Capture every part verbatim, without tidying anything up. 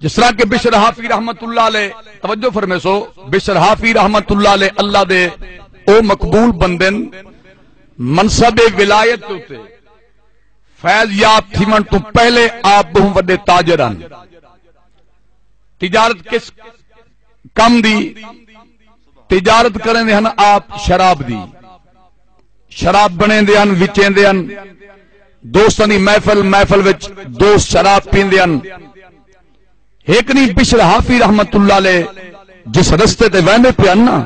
جس طرح کہ بشر حافی رحمت اللہ علیہ، توجہ فرمیسو، بشر حافی رحمت اللہ علیہ اللہ دے او مقبول بندن، منصب ولایت دے اتے فیض یاب تھیون تو پہلے آپ بہوں وڈے تاجر ہن۔ تجارت کس کم دی؟ تجارت کریں دے ہن آپ شراب دی۔ شراب بنیں دے ہن، وچیں دے ہن۔ دوستاں دی محفل، محفل وچ دوست شراب پیندے ہن۔ ایک نہیں، بشر حافی رحمت اللہ علیہ جس رستے تے ویندے پے ہن نا،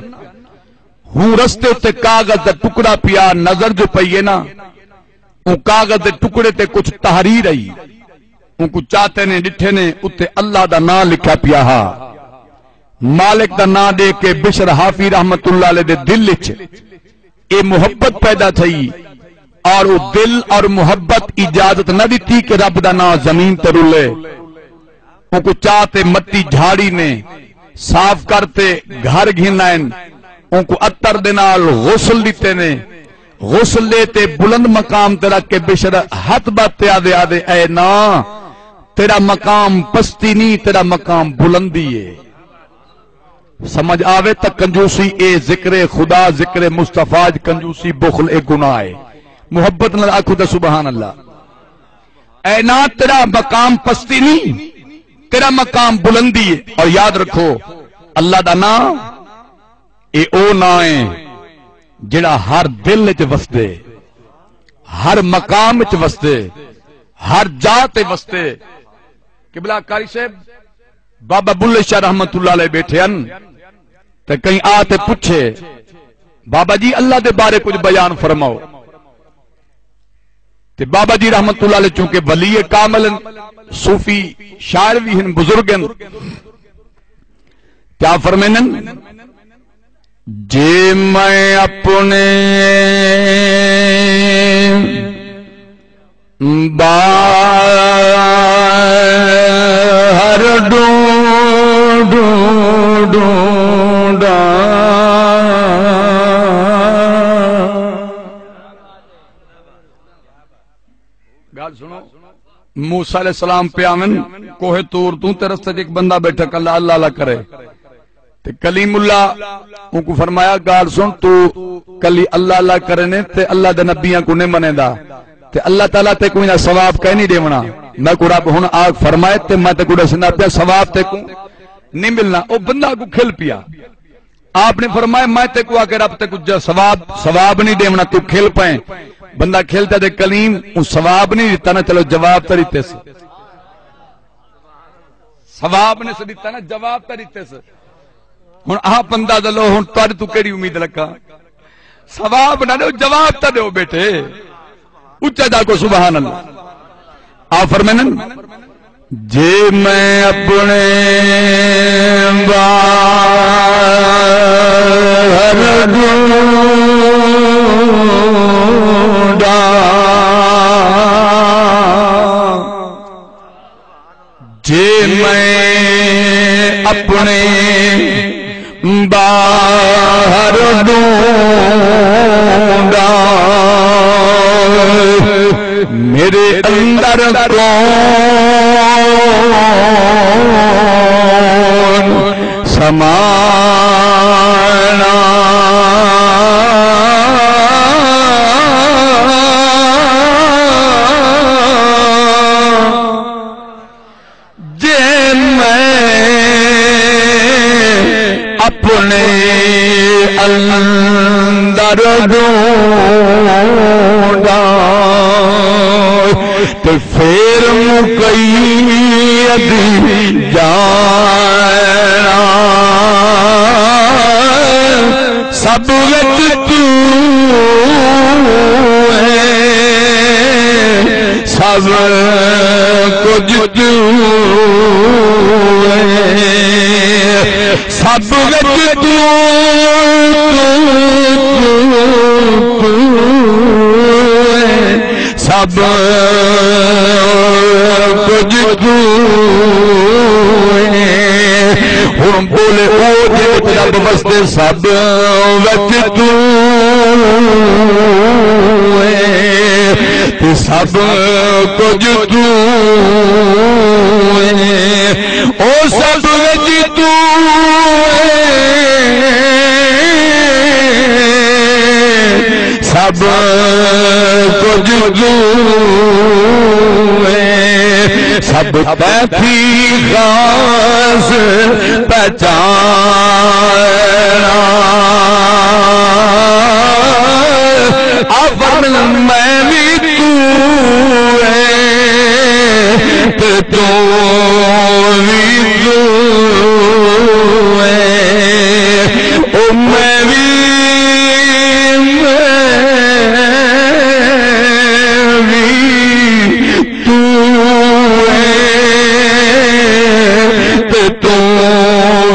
ہوں رستے تے کاغذ دا ٹکڑا پیا نظر جو پئیے نا، اوں کاغذ دے ٹکڑے تے کچھ تحریر آئی۔ اونکوں چاتے نے ڈٹھے نے، اتے اللہ دا ناں لکھا پیا ہا۔ مالک دا ناں ڈیکھ کے بشر حافی رحمت اللہ علیہ دے دل اچ اے محبت پیدا تھئی، اور او دل اور محبت اجازت نہ ڈتی کہ رب دا ناں زمین تے رلے۔ اونکوں چا تے مٹی جھاڑی نے، صاف کر تے گھر گھن آئن۔ اونکوں عطر دے نال غسل ڈتے نے۔ غسل دے تے بلند مقام تے رکھ کے بشر ہتھ بت تے آدھے، آدھے، اے نا، تیرا مقام پستی نہیں، تیرا مقام بلندی ہے۔ سمجھ آوے تاں کنجوسی، اے ذکر خدا، ذکر مصطفیٰ اچ کنجوسی، بخل، اے گناہ ہے۔ محبت نال آکھو تے سبحان اللہ۔ اے نا، تیرا مقام پستی نہیں، تیرا مقام بلندی ہے۔ اور یاد رکھو، اللہ دا ناں اے او ناں ہے جڑا ہر دل اچ وسدے، ہر مقام اچ وسدے، ہر جا تے وسدے۔ قبلہ قاری صاحب، بابا بلے شاہ رحمت اللہ علیہ بیٹھے ہن، تے کہیں آ تے پچھے، بابا جی، اللہ دے بارے کچھ بیان فرماؤ۔ تے بابا جی رحمت اللہ علیہ چونکہ ولی کامل ہن، صوفی شاعر وی ہن، بزرگ ہن، کیا فرمیندن؟ جے میں اپنے باہر ڈھونڈوں، ڈھونڈاں۔ ڳالھ سُݨو، موسیٰ علیہ السلام پئے آون کوہ طور توں، تے رستے 'چ ہک بندہ ٻیٹھا، کلھا اللہ اللہ کرے۔ تے کلیم اللہ اونکوں فرمایا، ڳالھ سُݨ، توں کلھی اللہ اللہ کریندیں تے اللہ دے نبیاں کوں نئیں منیندا، تے اللہ تعالیٰ تیکوں ایندا ثواب کائنی ݙیوݨا۔ میکوں رب ہݨ آ فرمائے تے میں تیکوں ݙسیندا پیاں، ثواب تیکوں نئیں ملݨا۔ او بندہ اڳوں کھل پیا۔ آپ نے فرمایا، میں تیکوں آ کے رب تیکوں ج-، ثواب، ثواب نئیں ݙیوݨا، توں کھل پئیں۔ بندہ کھلدا تے کلیم، اوں ثواب نئیں ݙتا نا، چلو جواب تاں ݙتس۔ ثواب نئیں ݙتا نا، جواب تاں ݙتس۔ ہݨ آ بندہ دلو، ہݨ تہاݙے توں کیڑھی امید رکھاں؟ ثواب نہ ݙیو، جواب تاں ݙیو ٻیٹے۔ اچا جا کو سبحان اللہ۔ آ فرمیندن، جے میں اپنے باہر ڈھونڈاں، جے میں اپنے باہر ڈھونڈاں، میرے اندر کون سمانا۔ جے میں اپنے اندر ڈھونڈاں، تے پھر مقید جانا۔ سب وچ توں ہے، سب کجھ توں ہے، سب وچ توں، توں، توں، توں ہے، سب کجھ توں ہے۔ ہݨ بولے او جے وچ رب وسدے، سب وچ توں ہے، تے سب کجھ توں ایں، او سب وچ توں ایں، سب کجھ توں ایں، سب تیں تھی خاص پہچان۔ آ فرمائن میں وی توں ایں، تے توں وی توں ایں، او میں وی، میں وی توں ایں، تے توں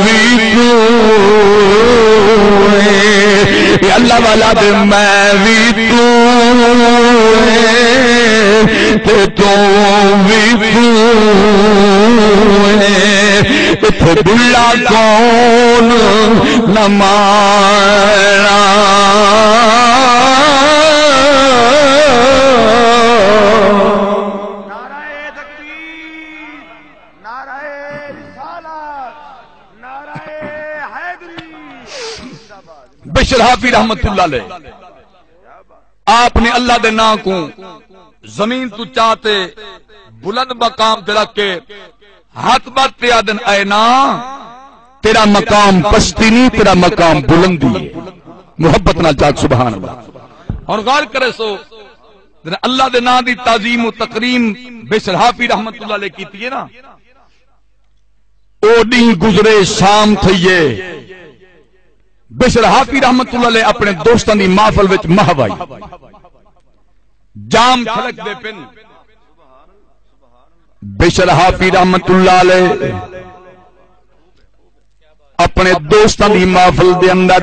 وی توں ایں۔ اے اللہ والا، تے میں وی توں ایں، تے توں وی توں ایں۔ اتھے بلا کون نہ مارا۔ نعرہ تکبیر، نعرہ رسالت، نعرہ حیدری۔ بشر حافی رحمت اللہ علیہ، آپ نے اللہ دے ناں کو زمین تو چاتے بلند مقام تے رکھ کے ہاتھ بات تے آدن، اے نا، تیرا مقام پستی نہیں، تیرا مقام بلندی ہے۔ محبت نال چاک سبحان اللہ۔ اور غور کرے سو، جنہاں اللہ دے ناں دی تعظیم و تکریم بشر حافی رحمت اللہ علیہ کیتی ہے نا، او ݙینہہ گزرے، شام تھئیے، بشر حافی رحمت اللہ علیہ اپنے دوستاں دی محفل وچ محو آئی، جام چھلک دے پن۔ بشر حافی رحمت اللہ علیہ اپنے دوستاں دی محفل دے اندر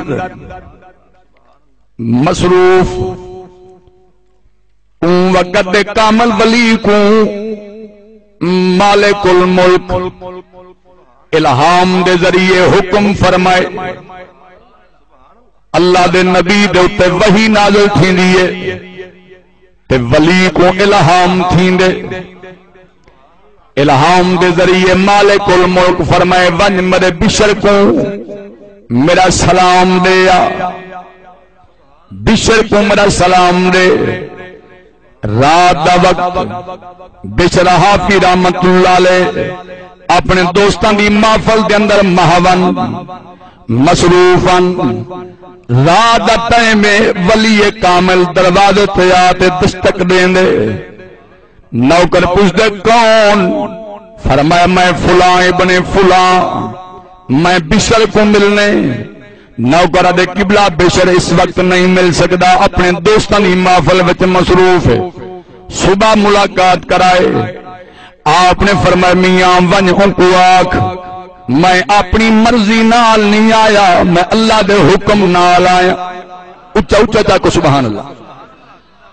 مصروف۔ اوں وقت دے کامل ولی کوں مالک الملک الہام دے ذریعے حکم فرمائے۔ اللہ دے نبی دے اتے وحی نازل تھیندی ہے تے ولی کوں الہام تھیندے۔ الہام دے ذریعے مالک الملک فرمائے، ونج میرے بشر کو میرا سلام دے آ، بشر کو میرا سلام دے۔ رات دا وقت بشر حافی رحمت اللہ علیہ اپنے دوستاں دی محفل دے اندر محون مصروف ہن۔ رات دا ٹائم ہے، ولی کامل دروازے تے آ تے دستک ݙیندے۔ نوکر پچھدے، کون؟ فرمایا، میں فلاں ابن فلاں، میں بشر کو ملنے۔ نوکر آدھے، قبلہ، بشر اس وقت نہیں مل سکدا، اپنے دوستاں دی محفل وچ مصروف ہے، صبح ملاقات کرائے۔ آپ نے فرمایا، میاں ونج اونکوں آکھ، میں اپنی مرضی نال نہیں آیا، میں اللہ دے حکم نال آیا۔ اچا اچا چاکو سبحان اللہ۔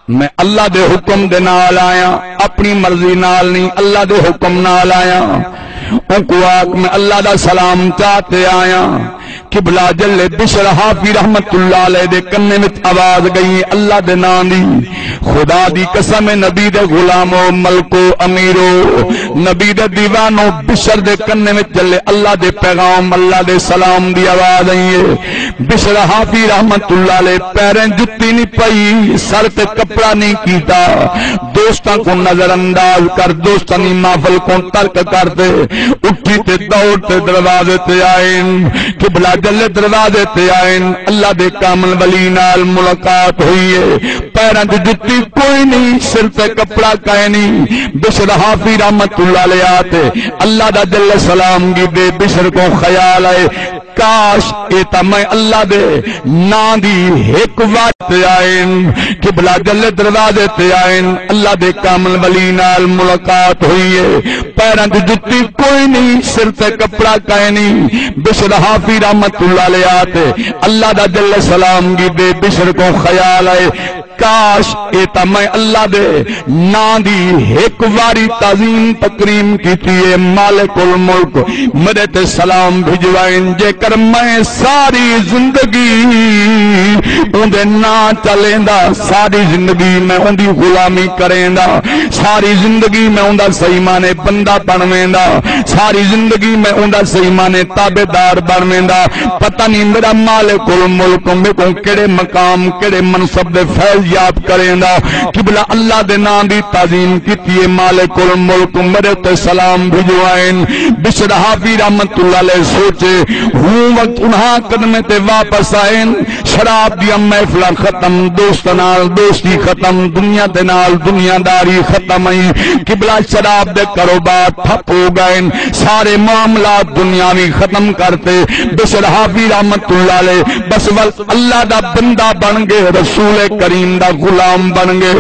میں اللہ دے حکم دے نال آیا، اپنی مرضی نال نہیں، اللہ دے حکم نال آیا۔ اونکوں آکھ میں اللہ دا سلام چا تے آیا۔ قبلہ جلے بشر حافی رحمت اللہ علیہ دے کنے وچ آواز گئی، اللہ دے ناں دی، خدا دی قسم ہے، نبی دے غلامو، ملکو، امیرو، نبی دے دیوانو، بشر دے کنے وچ جلے اللہ دے پیغام، اللہ دے سلام دی آواز آئی ہے۔ بشر حافی رحمت اللہ علیہ پیریں جتی نہیں پئی، سر تے کپڑا نہیں کیتا، دوستاں کو نظر انداز کر، دوستاں دی محفل کو ترک کر تے اٹھی تے دوڑ تے دروازے تے آئن۔ قبلہ جلے دروازے تے آئن، اللہ دے کامل ولی نال ملاقات ہوئی ہے۔ پیراں چ جتی کوئی نہیں، سر تے کپڑا کائے نہیں۔ بشر حافی رحمت اللہ علیہ آتے اللہ دا جل سلام گھدے، بشر کو خیال آئے، کاش اے تاں میں اللہ دے ناں دی ہک وات تے آئن۔ قبلہ جلے دروازے تے آئن، اللہ دے کامل ولی نال ملاقات ہوئی ہے۔ پیراں دی جتی کوئی نہیں، سر تے کپڑا کائے نہیں۔ بشر حافی رحمت اللہ علیہ آتے اللہ دا جل سلام گھدے، بشر کو خیال آئے، کاش اے تاں میں اللہ دے ناں دی ہک واری تعظیم تکریم کیتی اے۔ مالک الملک میݙے تے سلام بھجوائن، جے کر میں ساری زندگی اوندے ناں چا لیندا، ساری زندگی میں اوندی غلامی کریندا، ساری زندگی میں اوندا صحیح معنی بندہ بݨ ویندا، ساری زندگی میں اوندا صحیح معنی تابعدار بݨ ویندا۔ پتہ نہیں میݙا مالک الملک میکوں کیڑھے مقام، کیڑھے منصب دے فیض یاب کریندا۔ قبلہ اللہ دے ناں دی تعظیم کیتی اے، مالک الملک میݙے تے سلام بھجوائن۔ بشر حافی رحمت اللہ علیہ سوچے، ہوں وقت انہاں قدمیں تے واپس آئن، شراب دیاں محفلاں ختم، دوستاں نال دوستی ختم، دنیا دے نال دنیا داری ختم ہئی۔ قبلہ شراب دے کاروبار ٹھپ ہو ڳئن، سارے معاملات دنیاوی ختم کرتے۔ بشر حافی رحمت اللہ علیہ بس ول اللہ دا بندہ بݨ ڳئے، رسول کریم دا غلام بݨ ڳئے۔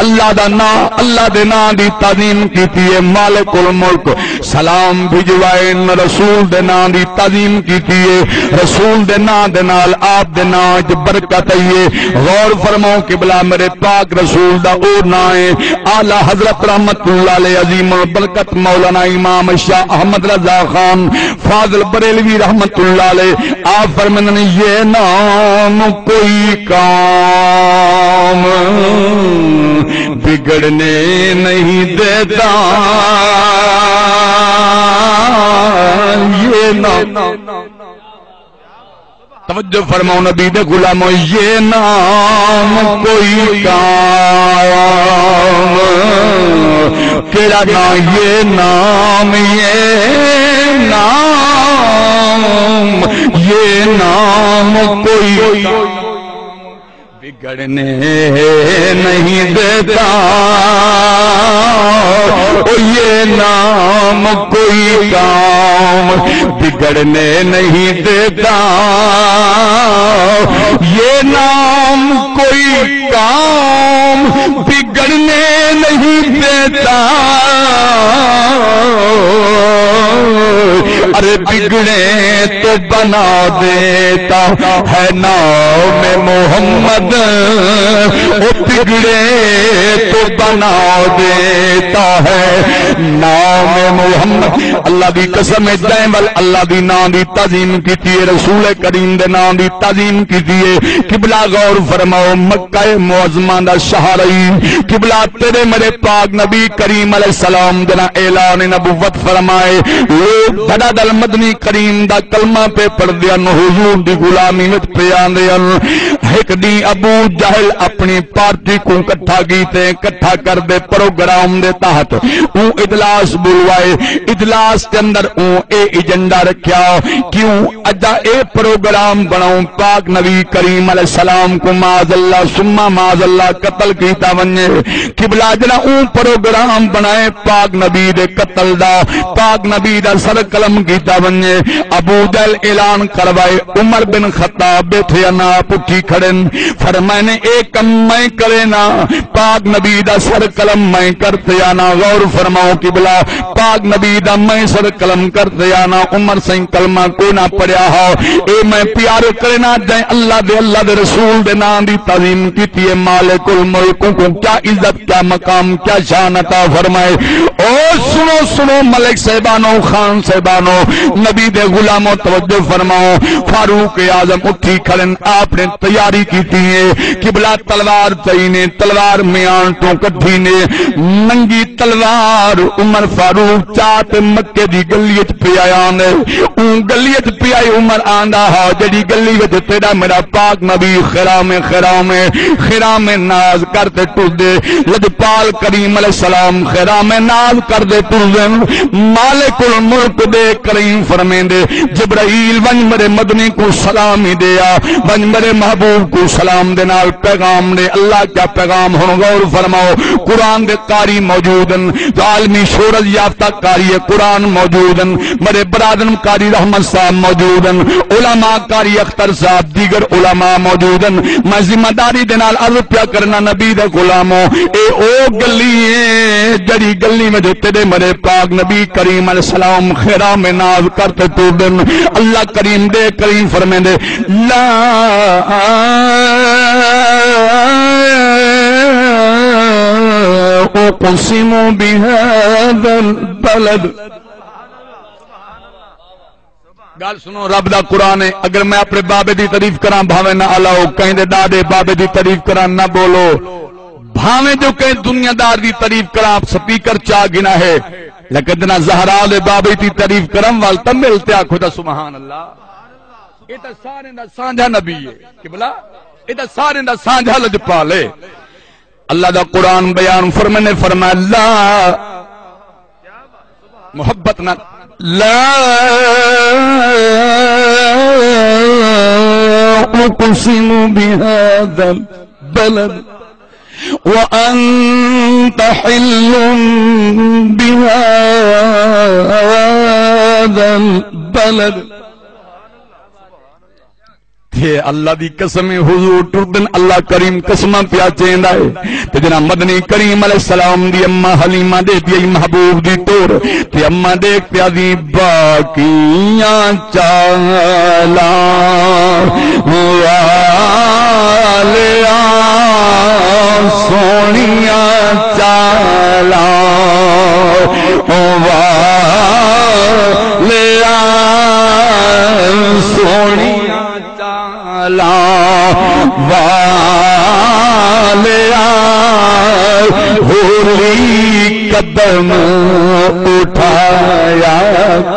اللہ دا ناں، اللہ دے ناں دی تعظیم کیتی اے۔ مالک الملک سلام بھجوائن، رسول دے ناں دی تعظیم کیتی اے۔ رسول دے ناں دے نال آپ دے ناں وچ برکت آئی اے۔ غور فرماؤ قبلہ، میرے پاک رسول دا او ناں اے۔ اعلیٰ حضرت رحمت اللہ علیہ عظیم البرکت مولانا امام شاہ احمد رضا خان فاضل بریلوی رحمت اللہ علیہ آپ فرماندن، یہ نام کوئی کام بگڑنے نہیں دیتا، یہ نام۔ توجہ فرماؤ نبی دے غلامو، یہ نام کوئی کام، کیڑا نام، یہ نام، یہ نام، یہ نام کوئی بگڑنے نہیں دیتا، او یہ نام کوئی کام بگڑنے نہیں دیتا، یہ نام کوئی کام بگڑنے نہیں دیتا۔ ارے بگڑے تو بنا دیتا ہے نام محمد، او بگڑے تو بنا دیتا ہے نام محمد۔ اللہ دی قسم ہے، جئیں ول اللہ دی ناں دی تعظیم کیتی ہے، رسول کریم دے ناں دی تعظیم کیتی ہے۔ قبلہ غور فرماؤ، مکہ معظمہ دا شہر ہئی۔ قبلہ تیرے میرے پاک نبی کریم علیہ السلام جنہاں اعلان نبوت فرمائے، لوگ دھڑا دھڑ مدنی کریم دا کلمہ پئے پڑھدے ہن، حضور دی غلامی وچ پئے آندے ہن۔ ہک ݙینہہ ابو جہل اپݨی پارٹی کوں کٹھا کیتے، کٹھا کر دے پروگرام دے تحت اوں اجلاس بلوائے۔ اجلاس دے اندر اوں اے ایجنڈا رکھیا، کیوں اڄاں اے پروگرام بݨاؤں پاک نبی کریم علیہ السلام کوں معاذ اللہ ثم معاذ اللہ قتل کیتا ونڄے۔ قبلہ جڑا اوں پروگرام بݨائے پاک نبی دے قتل دا، پاک نبی دا سر قلم کیتا ونڄے۔ ابو جہل اعلان کروائے، عمر بن خطاب ٻیٹھے ہن، آپ اٹھی کھڑن، فرمائن اے کم میں کرینا، پاک نبی دا سر قلم میں کرتے آنا۔ غور فرماؤ قبلہ، پاک نبی دا میں سر قلم کرتے آنا۔ عمر سئیں کلمہ کوئی نہ پڑھیا ہا، اے میں پیار کرینا جئیں اللہ دے، اللہ دے رسول دے ناں دی تعظیم کیتی ہے۔ مالک الملک کوں کیا عزت، کیا مقام، کیا شان عطا فرمائے۔ او سنو، سنو ملک صاحبانو، خان صاحبانو، نبی دے غلامو توجہ فرماؤ۔ فاروق اعظم اٹھی کھڑن، آپ نے تیاری کیتی ہے۔ قبلہ تلوار چائی نے، تلوار میان توں کڈھی نے، ننگی تلوار عمر فاروق چا تے مکے دی گلی اچ پیا آندے۔ اوں گلی اچ پیا ہی عمر آندا ہا، جڑی گلی وچ تیرا میرا پاک نبی خرام خرام خرام ناز کر تے ٹردے۔ لجپال کریم علیہ السلام خرام ناز کر دے ٹردن۔ مالک الملک دے کریم فرمیندے، جبرائیل ونج میرے مدنی کو سلام ہی دے آ، ونج میرے محبوب کو سلام دے نال پیغام دے۔ اللہ کیا پیغام؟ ہن غور فرماؤ، قرآن دے قاری موجود ہن، عالمی شہرت یافتہ قاری قرآن موجود ہن، میرے برادرم قاری رحمت صاحب موجود ہن، علماء قاری اختر صاحب، دیگر علماء موجود ہن۔ میں ذمہ داری دے نال عرض پیا کرنا، نبی دے غلامو، اے او گلی ہے جڑی گلی وچ تیرے میرے پاک نبی کریم علیہ السلام خرام ناز کر تے ٹردن۔ اللہ کریم دے کریم فرمیندے، لا اقسم بهذا البلد۔ ڳالھ سݨو، رب دا قرآن ہے۔ اگر میں اپݨے بابے دی تعریف کراں، بھاویں نہ الاؤ، کہیں دے ݙاݙے بابے دی تعریف کراں، نہ بولو، بھاویں جو کہیں دنیا دار دی تعریف کراں، سپیکر چا گھنا ہے، لیکن جنہاں زہرا دے بابے دی تعریف کراں، ول تاں مل تے آکھو تاں سبحان اللہ۔ اے تاں ساریں دا سانجھا نبی ہے قبلہ، اے تاں ساریں دا سانجھا لجپال ہے۔ اللہ دا قرآن بیان فرمانے، فرمایا، لا، محبت نہ، لا اقسم بهذا البلد وانت حل بهذا البلد۔ تے اللہ دی قسم ہے، حضور ٹردن، اللہ کریم قسماں پیا چیندا ہے۔ تے جنہاں مدنی کریم علیہ السلام دی اماں حلیمہ ݙیکھدی ہئی محبوب دی ٹور، تے اماں ݙیکھ پیا دی باقیاں چالاں والیاں، سوہݨیاں چالاں والیاں، سوہݨیاں چالاں والیا، ہولی قدم اٹھایا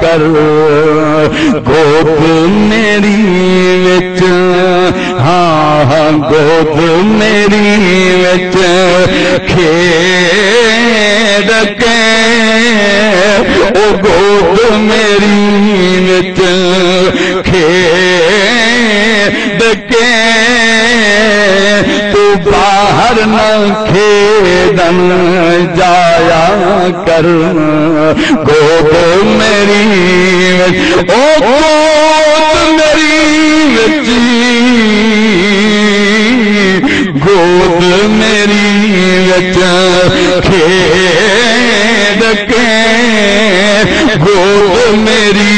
کر، گود میری وچ، ہاں، ہاں، گود میری وچ کھیݙ کے، او گود میری وچ کھیݙ کے، توں باہر نہ کھیݙݨ جایا کر۔ گود میری وچ، او گود میری وچ، گود میری وچ کھیݙ کے، گود میری۔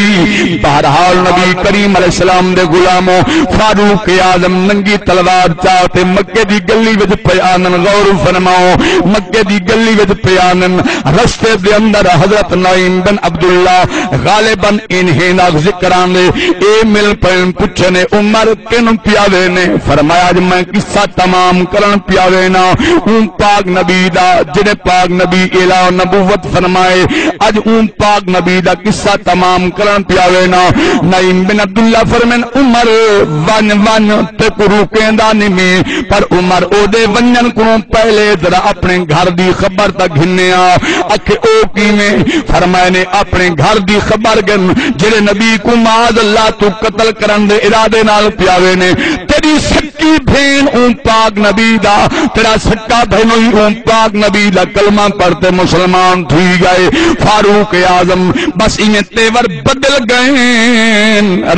بہرحال، نبی کریم علیہ السلام دے غلاموں، فاروق اعظم ننگی تلوار چا تے مکے دی گلی وچ پئے آندن۔ غور فرماؤ، مکے دی گلی وچ پئے آندن۔ رستے دے اندر حضرت نعیم بن عبداللہ، غالباً انہیں دا ذکر آندے، اے مل پئے، پچھے نے، عمر، کینوں پیاوے نے؟ فرمایا، اڄ میں قصہ تمام کرݨ پیاوے نا، اوں پاک نبی دا، جڑے پاک نبی اعلان نبوت فرمائے، اڄ اوں پاک نبی دا قصہ تمام کرݨ پیاوے نا۔ نعیم بن عبداللہ فرمائن، عمر، ونڄ، ونڄ، تیکوں روکیندا نی میں، پر عمر اودے ونڄݨ کوں پہلے ذرا اپݨے گھر دی خبر تاں گھنے آ۔ آکھے، او کیویں؟ فرمائے نے، اپݨے گھر دی خبر گھن، جڑے نبی کوں معاذ اللہ توں قتل کرݨ دے ارادے نال پیاوے نے، تیݙی سکی بھیݨ اوں پاک نبی دا، تیݙا سکا بھینوئی اوں پاک نبی دا کلمہ پڑھ تے مسلمان تھی ڳئے۔ فاروق اعظم بس ایویں تیور بدل ڳئے،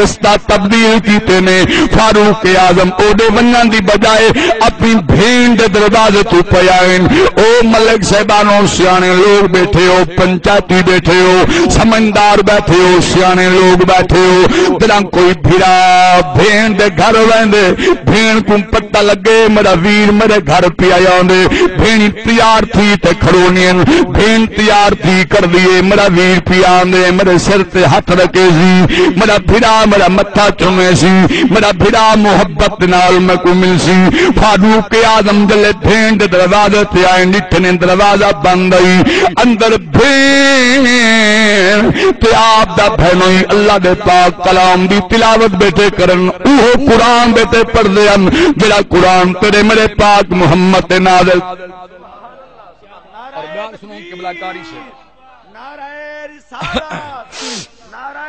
رستہ تبدیل کیتے نے۔ فاروق اعظم اوݙے ونڄݨ دی بجائے اپݨی بھیݨ دے دروازے توں پئے آئن۔ او ملک صاحبانو، سیاݨے لوگ ٻیٹھے ہو، پنچایتی ٻیٹھے ہو، سمجھدار ٻیٹھے ہو، سیاݨے لوگ ٻیٹھے ہو، جݙاں کوئی بھرا بھیݨ دے گھر ویندے، بھیݨ کوں پتہ لڳے میݙا ویر میݙے گھر پیا آندے، بھیݨی تیار تھی تے کھڑونی ہن۔ بھیݨ تیار تھی کر دیے، میݙا ویر پیا آندے، میݙے سر تے ہتھ رکھے سی، میݙا بھرا میݙا متھا چومے سی، میݙا بھرا محبت نال میکوں ملسی۔ فاروق اعظم جلے بھیݨ دے دروازے تے آئے، ݙٹھے نے دروازہ بند ہئی، اندر بھیݨ تے آپ دا بھینوئی اللہ دے پاک کلام دی تلاوت ٻیٹھے کرن، اوہو قرآن ٻیٹھے پڑھدے ہن، جڑا قرآن تیݙے میݙے پاک محمد تے نازل۔ اور ڳالھ سݨو قبلہ کاری سے۔ نعرہ رسالت، نعرہ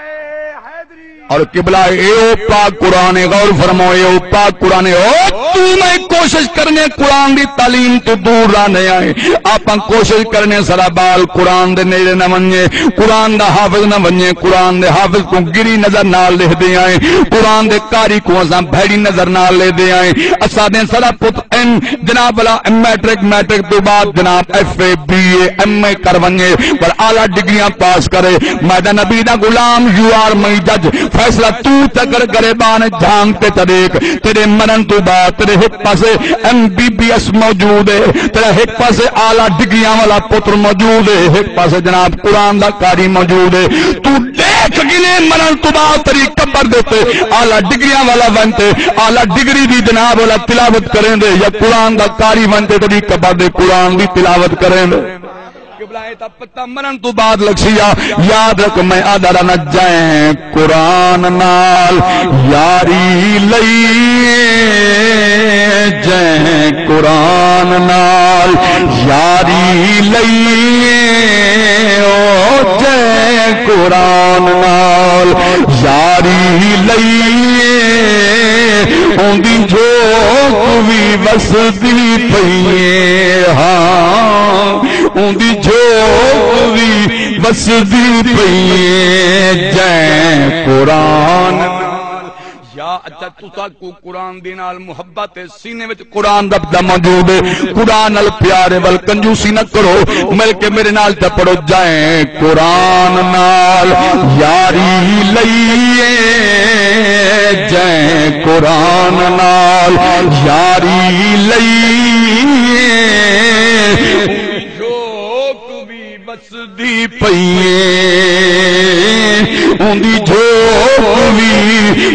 حیدری۔ اور قبلہ، اے او پاک قرآن ہے، غور فرماؤ، اے او پاک قرآن ہے۔ او توں میں کوشش کرنے قرآن دی تعلیم تو دور رہنے آئے۔ آپاں کوشش کرنے سارا ٻال قرآن دے نیڑے نہ ونڄے، قرآن دا حافظ نہ ونڄے، قرآن دے حافظ کوں گری نظر نال ݙیہدے آئے، قرآن دے قاری کوں اساں بھیڑی نظر نال ݙیہدے آئے۔ اساݙے سارا پت این جناب والا میٹرک، میٹرک تو بعد جناب ایف اے، بی اے، ایم اے کر ونڄے، پر اعلیٰ ڈگریاں پاس کرے۔ میں دا نبی دا غلام، یو آر مائی جج، فیصلہ توں چا کر، گریبان جھانک تے چا ݙیکھ، تیݙے مرݨ تو بعد تیݙے ہک پاسے ایم بی بی ایس موجود ہے، تیرا ہک پاسے اعلیٰ ڈگریاں والا پتر موجود ہے، ہک پاسے جناب قرآن دا قاری موجود ہے۔ تو ݙیکھ گھنے، مرݨ توں بعد تیری قبر دے اتے اعلیٰ ڈگریاں والا ونڄ تے اعلیٰ ڈگری دی جناب والا تلاوت کریندے، یا قرآن دا قاری ونڄ تے تیری قبر دے قرآن دی تلاوت کریندے۔ قبلہ، اے تاں پتہ مرݨ توں بعد لڳسی۔ یا یاد رکھ، میں آہدا رہنا، جئیں قرآن نال یاری لئی، جئیں قرآن نال یاری لئی، او جئیں قرآن نال یاری لئی، اوندی جھوک وی وسدی پئی اے، ہاں، اوندی جھوک وی وسدی پئی اے، جئیں قرآن نال۔ یا اچھا، تساں کوں قرآن دے نال محبت ہے، سینے وچ قرآن رب دا موجود ہے، قرآن نال پیار ہے، ول کنجوسی نہ کرو، مل کے میرے نال تے پڑھو، جئیں قرآن نال یاری لئی اے، جئیں قرآن نال یاری لئی اے۔ جھوک وی وسدی پئی اے، اوندی جھوک وی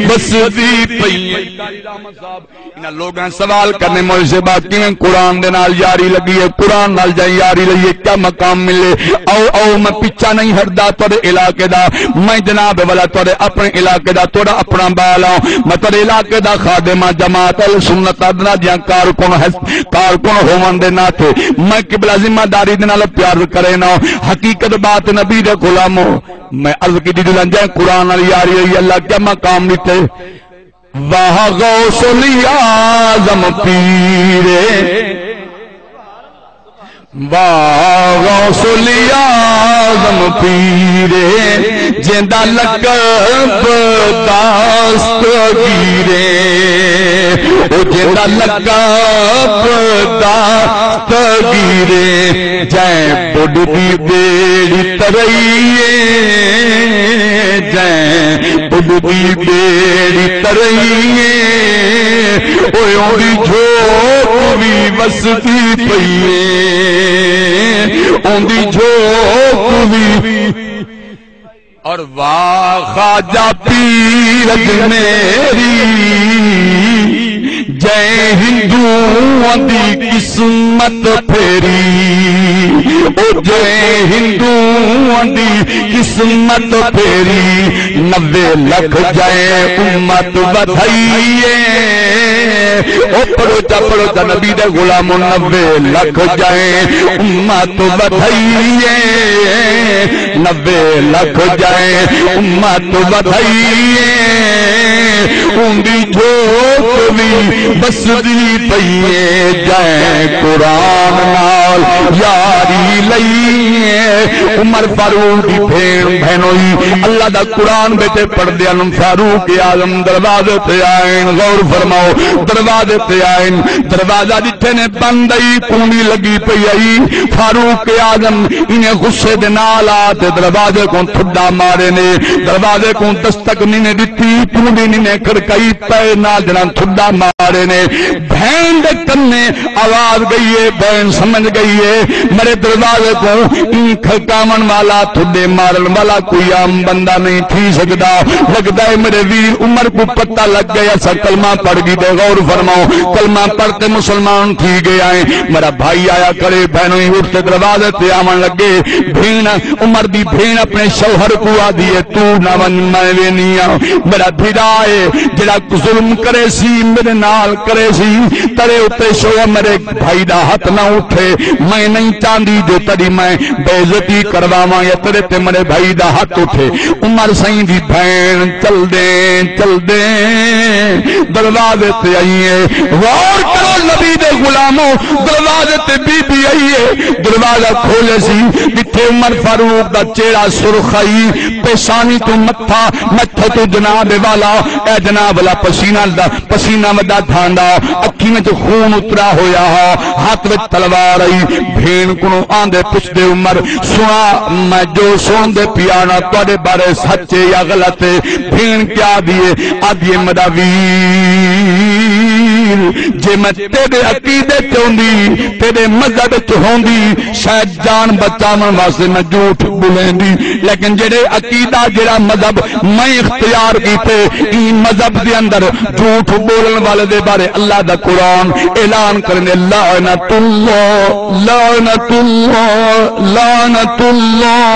وسدی پئی اے۔ قاری رحمت صاحب، انہاں لوگاں سوال کرنے، مولوی صاحب، کیویں قرآن دے نال یاری لڳی ہے، قرآن نال جئیں یاری لئی ہے، کیا مقام ملے؟ او، او، میں پچھا نہیں ہٹدا تہاݙے علاقے دا، میں جناب والا تہاݙے اپݨے علاقے دا، تہاݙا اپݨا ٻال ہاں، میں تہاݙے علاقے دا خادم ہاں، جماعت اہل سنت ادنا دیاں کارکن ہے، کارکن ہووݨ دے ناطے میں قبلہ ذمہ داری دے نال پیار کرینا۔ حقیقت بات نبی دے غلامو، میں عرض کیتی، جدوں جئیں قرآن نال یاری ہوئی، اللہ کیا مقام ݙتے۔ واہ غوث الاعظم پیرے، واہ غوث الاعظم پیرے، جیندا لقب دستگیرے، او جیندا لقب دستگیرے، جئیں ٻڈ دی ٻیڑی ترئی اے، جئیں ٻڈ دی ٻیڑی ترئی اے، اوئے اوندی جھوک وی وسدی پئی اے، اوندی جھوک وی۔ اور واہ خواجہ پیر اجمیری، جئیں ہندوؤں دی قسمت پھیری، او جئیں ہندوؤں دی قسمت پھیری، نوے لکھ جئیں امت ودھائی اے۔ او پڑھو چا، پڑھو چا نبی دے غلامو، نوے لکھ جئیں امت ودھائی اے، نوے لکھ جئیں امت ودھائی اے، اوندی جھوک وی وسدی پئی اے، جئیں قرآن نال یاری لئی اے۔ عمر فاروق دی بھیݨ، بھینوئی، اللہ دا قرآن ٻیٹھے پڑھدے ہن، فاروق اعظم دروازے تے آئن، غور فرماؤ، دروازے تے آئن، دروازہ ݙٹھے نے بند ہئی، کنڈی لڳی پئی ہئی۔ فاروق اعظم انہیں غصے دے نال آ تے دروازے کوں تھݙا مارے نے، دروازے کوں دستک نی نے ݙتی، کنڈی نی نے کھڑکائی، پئے نال جنہاں تھݙا مارے نے۔ بھیݨ دے کنے آواز ڳئی ہے، بھیݨ سمجھ ڳئی ہے، میرے دروازے کوں ایں کھڑکاوݨ والا، تھݙے مارݨ والا کوئی عام بندہ نہیں تھی سڳدا۔ لڳدا ہے میرے ویر عمر کوں پتہ لڳ ڳیا، اساں کلمہ پڑھ گھدے۔ غور فرماؤ، کلمہ پڑھ تے مسلمان تھی ڳیا ہے۔ میرا بھائی آیا کھڑے، بھینوئی اٹھ تے دروازے تے آوݨ لڳے۔ بھیݨ، عمر دی بھیݨ اپݨے شوہر کوں آہدی ہے، توں نہ ونڄ، میں ویندی ہاں۔ میرا بھرا ہے، جیڑھا ظلم کریسی، میرے نال کریسی، تیݙے اتے شوہر، میرے بھائی دا ہتھ نہ اٹھے۔ میں نہیں چاہندی جو تیݙی میں بے عزتی کرواواں یا تیݙے تے میرے بھائی دا ہتھ اٹھے۔ عمر سئیں دی بھیݨ چلدیں چلدیں دروازے تے آئی ہے۔ غور کرو نبی دے غلامو، دروازے تے بی بی آئی ہے، دروازہ کھولیسی، ݙٹھے عمر فاروق دا چہرہ سرخ ہئی، پیشانی توں متھا، متھے توں جناب والا، اے جناب والا پسینہ دا، پسینہ ودا ڈھانڈا، اکھیں وچ خون اترا ہویا ہا، ہتھ وچ تلوار ہئی۔ بھیݨ کنوں آندے پچھدے، عمر سݨا، میں جو سݨدے پیاں نا تہاݙے بارے سچ ہے یا غلط ہے؟ بھیݨ کیا آہدی ہے؟ آہدی ہے میݙا ویر جے میں تیݙے عقیدے چ ہوندی، تیݙے مذہب چ ہوندی، شاید جان بچاوݨ واسطے میں جھوٹ ٻولیندی۔ لیکن جیڑھے عقیدہ، جیڑھا مذہب میں اختیار کیتے، ایں مذہب دے اندر جھوٹ ٻولݨ والے دے بارے اللہ دا قرآن اعلان کریندے، لعنت اللہ، لعنت اللہ، لعنت اللہ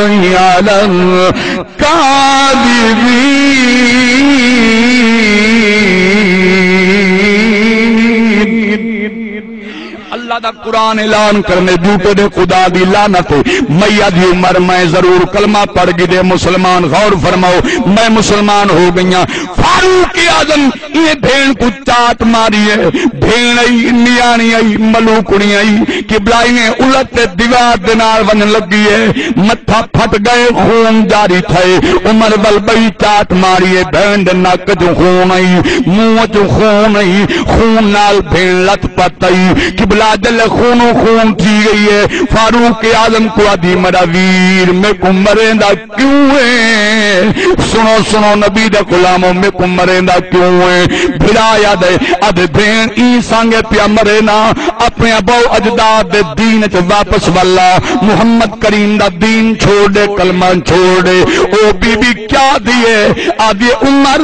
علی الکاذبین۔ اللہ دا قرآن اعلان کریندے، جھوٹے دے خدا دی لعنت ہے۔ میاں دی عمر، میں ضرور کلمہ پڑھ گھدے، مسلمان، غور فرماؤ، میں مسلمان ہو ڳئی ہاں۔ فاروق اعظم ایں بھیݨ کوں چاٹ ماری ہے۔ بھیݨ آئی، نیاݨی آئی، ملوکڑی آئی، قبلہ ایں الٹ تے دیوار دے نال ونڄݨ لڳی ہے۔ متھا پھٹ ڳئے، خون جاری تھئے۔ عمر ول ٻئی چاٹ ماری ہے، بھیݨ دے نک چوں خون آئی، منہ چوں خون آئی، خون نال بھیݨ لت پت آئی۔ قبلہ جلے خونوں خون تھی ڳئی ہے، فاروق اعظم کوں آہدی، میݙا ویر، میکوں مریندا کیوں ہے؟ سݨو، سݨو نبی دے غلامو، میکوں مریندا کیوں ہے؟ بھرا آہدے، آہدے بھیݨ ایں سانگے پیا مرے نا، اپݨے آباؤ اجداد دے دین اچ واپس ول آ، محمد کریم دا دین چھوڑ ݙے، کلمہ چھوڑ ݙے۔ او بی بی کیا آہدی ہے؟ آہدی ہے، عمر،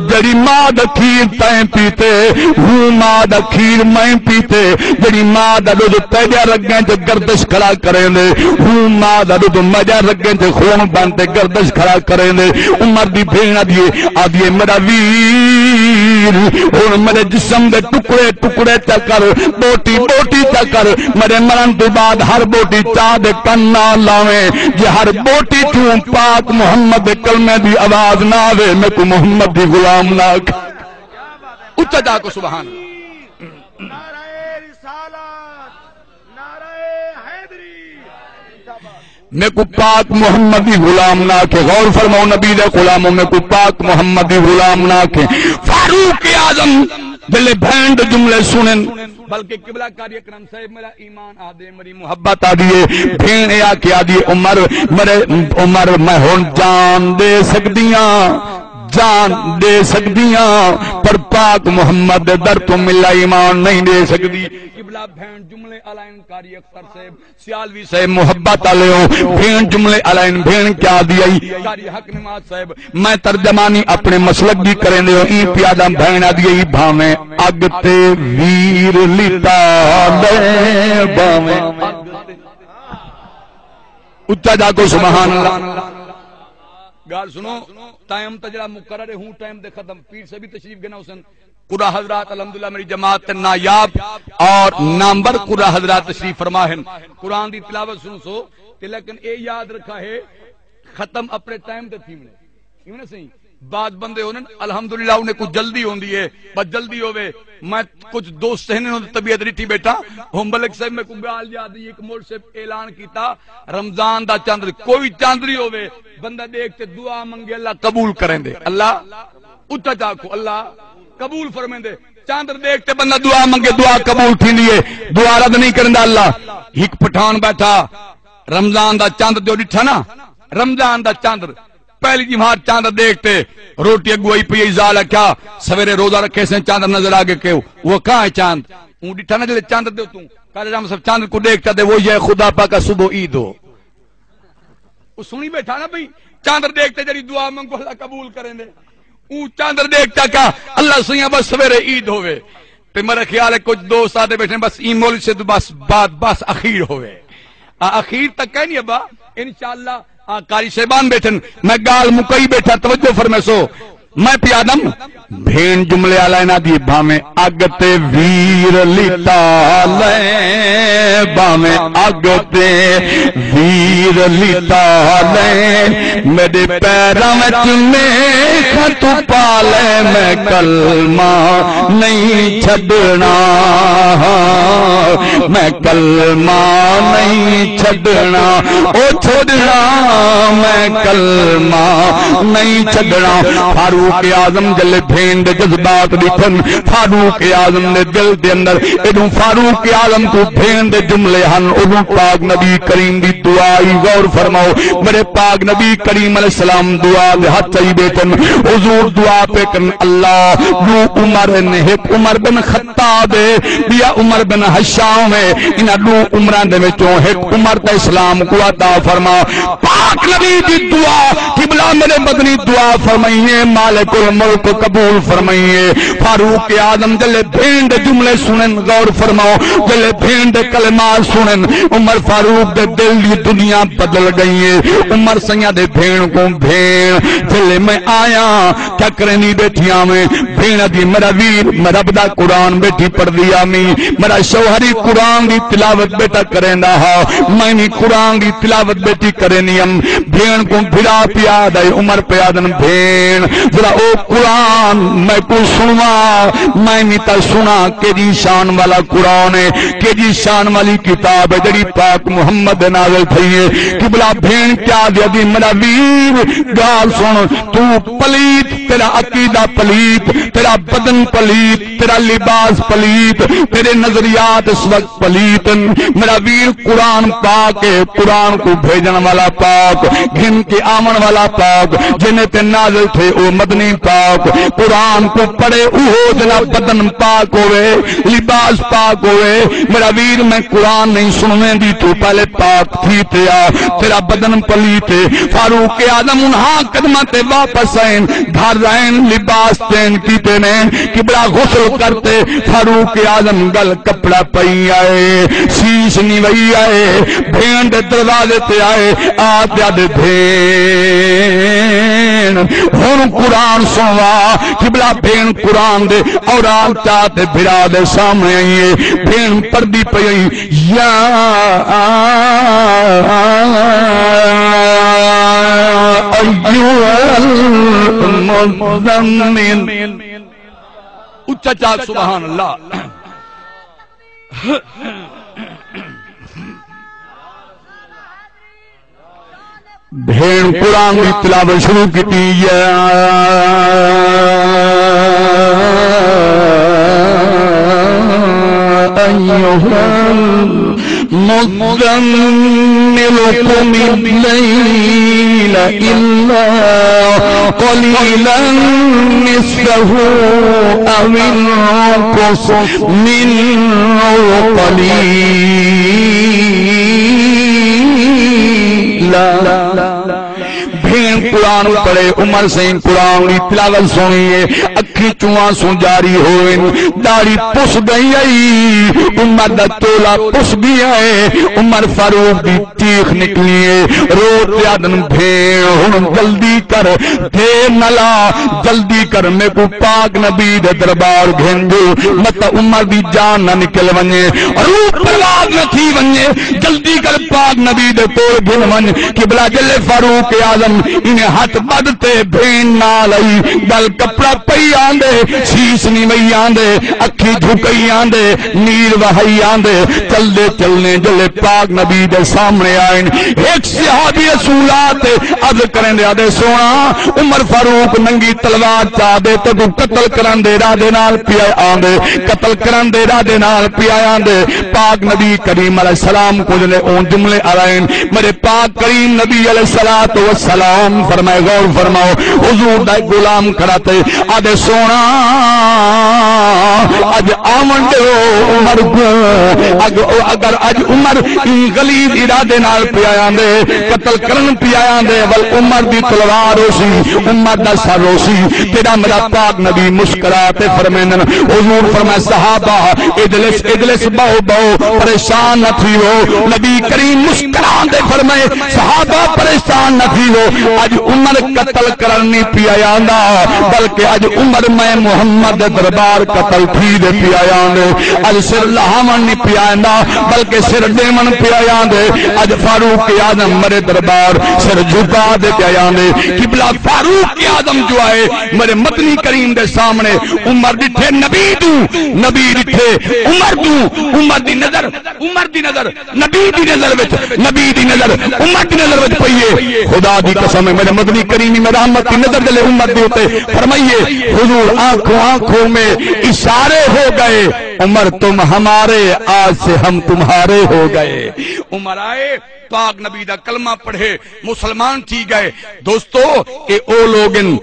جیڑھی ماء دا کھیر تیں پیتے، ہوں ماء دا کھیر میں پیتے۔ جیڑھی ماء دا ݙدھ تیݙیاں رڳیں چ گردش کھڑا کریندے، ہوں ماء دا ݙدھ میݙیاں رڳیں چ خون بݨ تے گردش کھڑا کریندے۔ عمر دی بھیݨ آہدی ہے، آہدی ہے، میݙا ویر، ہݨ میݙے جسم دے ٹکڑے ٹکڑے چا کر، ٻوٹی ٻوٹی چا کر، میݙے مرݨ توں بعد ہر ٻوٹی چا دے کن نہ لاویں۔ جے ہر ٻوٹی چوں پاک محمد دے کلمے دی آواز نہ آوے، میکوں محمد دی غلام نہ آکھ۔ اچا چا آکھو سبحان اللہ۔ نعرہ رسالت، نعرہ حیدری۔ میکوں پاک محمد دی غلام نہ آکھے۔ غور فرماؤ نبی دے غلامو، میکوں پاک محمد دی غلام نہ آکھے۔ فاروق اعظم جلے بھیݨ دے جملے سݨن، بلکہ قبلہ قاری اکرم صاحب، میݙا ایمان آہدے، میݙی محبت آہدی ہے، بھیݨ اے آکھے آہدی ہے، عمر، میݙے، عمر، میں ہݨ جان ݙے سڳدی ہاں، جان ݙے سڳدی ہاں، پر پاک محمد دے در توں ملا ایمان نہیں ݙے سڳدی۔ قبلہ بھیݨ جملے الائن قاری اختر صاحب، سیالوی صاحب محبت آلیو، بھیݨ جملے الائن، بھیݨ کیا آہدی ہے؟ قاری حق نماز صاحب، میں ترجمانی اپݨے مسلک دی کریندے ہو، ایں پیا آہداں بھیݨ آہدی ہے، بھاویں اڳ تے ویر لتا لے، بھاویں اڳ تے۔ اچا چا آکھو سبحان اللہ۔ ڳالھ سݨو، ٹائم تاں جیڑھا مقرر ہے، ہوں ٹائم تے ختم۔ پیر صاحب وی تشریف گھن آسن۔ قرہ حضرات الحمدللہ میݙی جماعت تے نایاب اور نامور قرہ حضرات تشریف فرما ہن۔ قرآن دی تلاوت سݨسو تے لیکن اے یاد رکھا ہے، ختم اپݨے ٹائم تے تھیوݨے۔ ایویں نہ سئیں، بعض بندے ہوندن، الحمدللہ، انہیں کوں جلدی ہوندی ہے، بس جلدی ہووے۔ میں کجھ دوست ہن، انہاں دی طبیعت ݙٹھی ٻیٹھا، او ملک صاحب میکوں ڳالھ یاد آئی، ہک مول صاحب اعلان کیتا، رمضان دا چندر، کوئی چندر ہی ہووے، بندہ ݙیکھ تے دعا منگے، اللہ قبول کریندے۔ اللہ، اچا چا آکھو، اللہ قبول فرمیندے۔ چندر ݙیکھ تے بندہ دعا منگے، دعا قبول تھیندی ہے، دعا رد نہیں کریندا اللہ۔ ہک پٹھان ٻیٹھا، رمضان دا چندر جو ݙٹھا نا، رمضان دا چندر، پہلی جماعت چاندر ݙیکھ تے روٹی اڳوں آئی پئی ہے، ذال آکھیا، سویرے روزہ رکھے سے، چاندر نظر آ ڳئے کیوں؟ او کہاں ہے چاند؟ اوں ݙٹھا نہ جیڑھے چاندر دے اتوں، قاری رحمت صاحب چاندر کوں ݙیکھ چا تے وہ یہ خدا پاک صبح عید ہو۔ او سݨی ٻیٹھا نا بھئی، چاندر ݙیکھ تے جیڑھی دعا منگو اللہ قبول کریندے۔ اوں چاندر ݙیکھ چا کہا، اللہ سئیاں بس سویرے عید ہووے۔ تے میرا خیال ہے کجھ دوست آہدے ٻیٹھے بس ایں مولوی سے تو بس بعد بس اخیر ہووے۔ آ، اخیر تک ہے نہیں ابا، انشاءاللہ۔ آ، قاری صاحبان ٻیٹھن، میں ڳالھ مکائی ٻیٹھا، توجہ فرمیسو۔ میں پیا آہدم، بھیݨ جملے آلا انہاں دی، بھاویں اڳ تے ویر لتا لیں، بھاویں اڳ تے ویر لتا لیں، میݙے پیراں وچ میخ توں پا لیں، میں کلمہ نہیں چھڈݨا، میں کلمہ نہیں چھڈݨا، او چھوڑنا میں کلمہ نہیں چھڈݨا۔ فاروق اعظم جلے بھین دے جذبات ݙٹھن، فاروق اعظم دے دل دے اندر، ایݙوں فاروق اعظم کوں بھین دے جملے ہن، اݙوں پاک نبی کریم دی دعا ہئی۔ غور فرماؤ، میرے پاک نبی کریم علیہ السلام دعا دے ہتھ چائی ٻیٹھن، حضور دعا پئے کرن، اللہ، ݙو عمر ہن، ہک عمر بن خطاب ہے، ٻیا عمر بن ہشام ہے، انہاں ݙو عمراں دے وچوں ہک عمر تاں اسلام کوں عطا فرما۔ پاک نبی دی دعا، قبلہ میرے مدنی دعا فرمائیے، مالک الملک قبول فرمائیے۔ فاروق اعظم جلے بھین دے جملے سنن، غور فرماؤ، جلے بھین دے کلمات سنن، عمر فاروق دے دل دی دنیا بدل ڳئی ہے۔ عمر سئیں دے بھین کوں، بھین، جلے میں آیا، کیا کریندی ٻیٹھی آویں؟ بھین آہدی، میرا ویر، میں رب دا قرآن ٻیٹھی پڑھدی آمی، میرا شوہر ہی قرآن دی تلاوت ٻیٹھا کریندا ہا، میں وی قرآن دی تلاوت ٻیٹھی کریندی ہم۔ بھین کوں بھرا پیا آہدے، عمر پئے آہدن، بھین، ذرا او قرآن میکوں سݨوا، میں وی تاں سݨاں، کیجھی شان والا قرآن ہے، کیجھی شان والی کتاب ہے جڑی پاک محمد دے نازل تھئی ہے۔ قبلہ بھین کیا آہدی، میرا ویر، ڳالھ سُݨ، توں پلیت، تیرا عقیدہ پلیت، تیرا بدن پلیت، تیرا لباس پلیت، تیرے نظریات اس وقت پلیت ہن۔ میرا ویر، قرآن پاک ہے، قرآن کوں بھیجݨ والا پاک، گھن کے آوݨ والا پاک، جنہیں تے نازل تھئے او مدنی پاک۔ قرآن کوں پڑھے اوہو جیڑھا بدن پاک ہووے، لباس پاک ہووے۔ میرا ویر، میں قرآن نہیں سݨویندی، توں پہلے پاک تھی تے آ، تیرا بدن پلیت ہے۔ فاروق اعظم انہاں قدماں تے واپس آئن، گھر آئن، لباس چینج کیتے نے، قبلہ غسل کرتے، فاروق اعظم ڳل کپڑا پئی آئے، شیش نوئی آئے، بھین دے دروازے تے آئے، آ تے آہدے، بھین، ہݨ قرآن سݨوا۔ قبلہ بھین قرآن دے اوراق چا تے بھرا دے سامݨے آئی ہے، بھین پڑھدی پئی آئی، یا ایھا المزمل۔ اچا چا سبحان اللہ۔ بھین قرآن دی تلاوت شروع کیتی، یا ایھا المزمل قم اللیل الا قلیلا نصفہ او انقص منہ قلیلا۔ بھین قرآن پڑھے، عمر سئیں قرآن دی تلاوت سݨی ہے، اکھیں چوں آنسو جاری ہوئن، ݙاڑھی پس ڳئی ہئی، عمر دا چولا پس ڳیا ہے۔ عمر فاروق دی چیخ نکلی ہے، رو تے آہدن، بھین ہݨ جلدی کر، دیر نہ لا، جلدی کر، میکوں پاک نبی دے دربار گھن جو، متاں عمر دی جان نہ نکل ونڄے، روح پرواز نہ تھی ونڄے، جلدی کر پاک نبی دے کول گھن ونڄ۔ قبلہ جلے فاروق اعظم انہیں ہتھ ٻدھ تے بھین نال آئی، ڳل کپڑا پئی آہدے، شیش نوئی آہدے، اکھیں جھکئی آہدے، نیر وہائی آہدے، چلدے چلدے جلے پاک نبی دے سامݨے آئن، ہک صحابی رسول آ تے عرض کریندے آہدے، سوہݨا، عمر فاروق ننگی تلوار چا ݙے تیکوں قتل کرݨ دے ارادے نال پیا آندے، قتل کرݨ دے ارادے نال پیا آندے۔ پاک نبی کریم علیہ السلام کوں جلے اوں جملے آرائن، میرے پاک کریم نبی علیہ الصلوۃ والسلام فرمائے، غور فرماؤ، حضور دا ہک غلام کھڑا تے آہدے، سوہݨا، اڄ آوݨ ݙیو عمر کوں۔ اگ-، اگر اڄ عمر ایں غلیظ ارادے نال پیا آندے، قتل کرݨ پیا آندے، ول عمر دی تلوار ہوسی، عمر دا سر ہوسی۔ تیݙا میݙا پاک نبی مسکرا تے فرمیندن، حضور فرمائے، صحابہ، اجلس، اجلس، ٻہو، ٻہو، پریشان نہ تھیوو۔ نبی کریم مسکرا تے فرمائے، صحابہ، پریشان نہ تھیوو، اڄ عمر قتل کرݨ نہیں پیا آندا، بلکہ اڄ عمر میں محمد دے دربار قتل تھی تے پیا آندے۔ اڄ سر لہاوݨ نہیں پیا آندا، بلکہ سر ݙیوݨ پیا آندے۔ اڄ فاروق اعظم میرے دربار سر جھکا تے پیا آندے۔ قبلہ، فاروق اعظم جو آئے میرے مدنی کریم دے سامݨے، عمر ݙٹھے نبی توں، نبی ݙٹھے عمر توں، عمر دی نظر، عمر دی نظر نبی دی نظر وچ، نبی دی نظر عمر دی نظر وچ پئی ہے۔ خدا خدا دی قسم ہے، میرے مدنی کریم میں رحمت کی نظر دلے امت دے اتے فرمائیے، حضور آنکھوں آنکھوں میں اشارے ہو گئے، عمر تم ہمارے، آج سے ہم تمہارے ہو گئے۔ عمر آئے، پاک نبی دا کلمہ پڑھے، مسلمان تھی گئے۔ دوستو، اے او لوگ ان،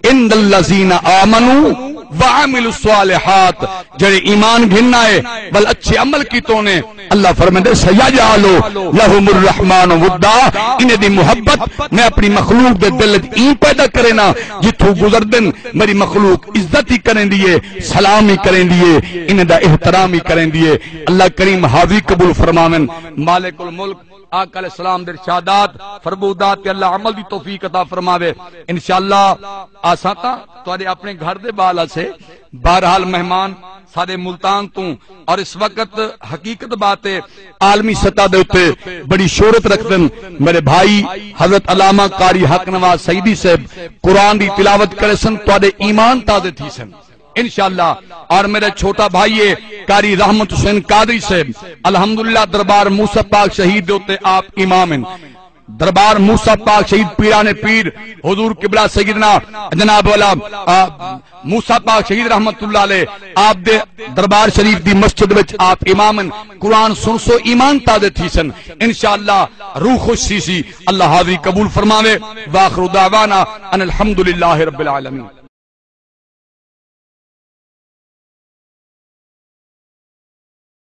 ان الذین آمنوا وعملوا الصالحات، جڑے ایمان گھن آئے، ول اچھے عمل کیتوں نے، اللہ فرمیندے، سیجعل لهم الرحمن ودا، انہیں دی محبت میں اپنی مخلوق دے دل وچ ایں پیدا کرینا، جتھوں گزردن میری مخلوق عزت ہی کریندی ہے، سلام ہی کریندی ہے، انہیں دا احترام ہی کریندی ہے۔ اللہ کریم حاضری قبول فرماون۔ مالک الملک آقا علیہ السلام دے ارشادات، فرمودات تے اللہ عمل دی توفیق عطا فرماوے۔ انشاءاللہ اساں تاں تہاڈے اپنے گھر دے بال ہسے، بہرحال مہمان ساڈے ملتان توں، اور اس وقت حقیقت بات ہے، عالمی سطح دے اتے بڑی شہرت رکھدن میرے بھائی حضرت علامہ قاری حق نواز سعیدی صاحب قرآن دی تلاوت کرے سن، تہاڈے ایمان تازے تھی سن انشاءاللہ۔ اور میرا چھوٹا بھائی ہے قاری رحمت حسین قادری صاحب، الحمدللہ دربار موسی پاک شہید دے اتے آپ امام ہیں۔ دربار موسی پاک شہید پیران پیر حضور قبلہ سیدنا جناب والا، آ، موسی پاک شہید رحمت اللہ علیہ آپ دے دربار شریف دی مسجد وچ آپ امام ہیں۔ قرآن سن سو ایمان تازے تھی سن۔ انشاءاللہ روح خوش تھی سی۔ اللہ حاضری قبول فرماوے۔ واخر دعوانا ان الحمدللہ رب العالمین۔